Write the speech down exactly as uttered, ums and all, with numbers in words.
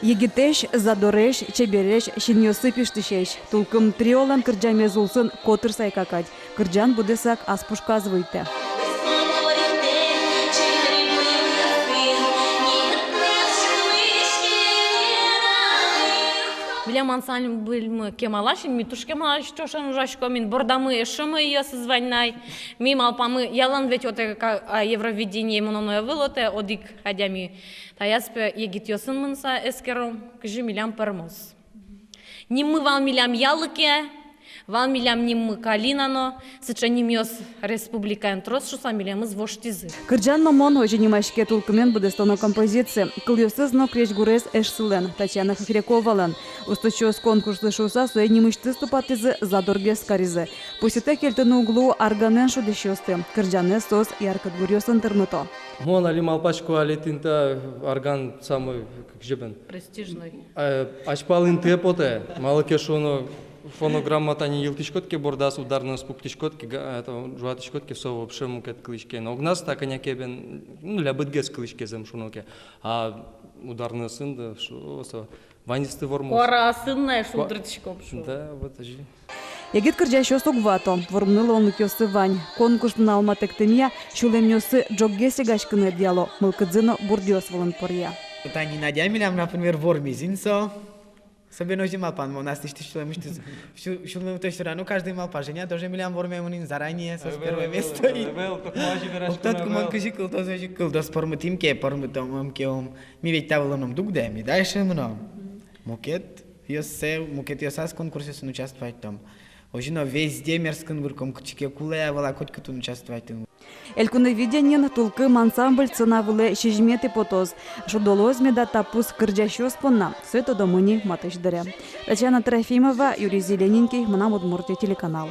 Егитэсь, задоресь, чебересь, синъёсы пиштӥсесь. «Тулкым» триолэн кырӟамез улсын котыр сайка кадь. Кырӟан быдэсак ас пушказ вуэ. Милям ансамбльмы кемалась ини, ми туж кемалась ӵошен ужаськом ини, бордамы эшшо мӧйыосыз вань на. Ми малпамы, ялан ведь отэ ка-, а, Евровидение мыноно ӧвӧл отэ, одӥг адями. Таяз пе егитъёсын мыныса эскером, кызьы милям пӧрмоз. Ниммы вал милям «Ялыке», вал милям ниммы «Калина» но, сыӵе нимъёс республикаын трос шуса милемыз воштӥзы. «Кырӟан но мон» — озьы нимаське «Тулкымен» быдэстоно композиция. Кылъёсыз но крезьгурез эшсылэн, Татьяна Хохряковалэн. Усточиос конкурслы шуса сое нимысьтыз тупатӥзы, задоргес каризы. Пусйытэк кельтыны уг луы арганэн шудӥсьёсты. Кырӟанэз соос яркыт гуръёсын тырмыто. Мон али малпасько, али тӥни та арган самой, кызьы бен, престижной. Э, азьпал интые потэ, малы ке шуоно, фонограмма тани йылтӥськод ке, бордаз ударноез пуктӥськод ке, га-, это, ӝуатӥськод ке, со вообще мукет кылӥське. Но огназ та кӧня ке бен, ну, лябытгес кылӥське, зэм шуоно ке. А ударноесын да, шо-, со, ваньзэс ты вормоз. Куараосын на эшшо шулдыртӥськом, шуо. Да, вот озьы. Егит кырӟасьёс уг вато, вормыны луонлыкъёссы вань. Конкурс нуналматэктэмъя сюлэмъёссы ӝоггес йыгаськыны ӧдъяло, мылкыдзы но бурдъёс вылын поръя. Тани Надя милям, например, вормиз ини со. Особенно озьы малпан, мон аслэсьтыз сюлэмысьтыз. Сю-, сюлмы то всё равно каждый малпа, Женя тоже милям вормемын ини заранее, со первое место. Ӧвӧл, ӧвӧл, ӧвӧл, токмо озьы вераськон ӧвӧл. Уг тодӥськы мон, кызьы кылдоз, озьы кылдоз, пӧрмытӥм ке, пӧрмытом ке, ум. Ми ведь та вылын ум дугдэ, ми дальше мыном. Мукетъёссэ, мукетъёсаз конкурсъёсын участвовать каром. Озьы но везде мерзкын вырком, кытчы ке кулэ, ӧвӧл-а, котькытын участвовать каром. «Элькуновидениын» «Тулкым» ансамбль сцена вылэ сизьыметӥ потоз. Шудо луоз меда та пус кырӟасьёс понна, сое тодомы ини матысь дыре. Татьяна Трофимова, Юрий Зелененький, «Мынам Удмуртие» телеканал.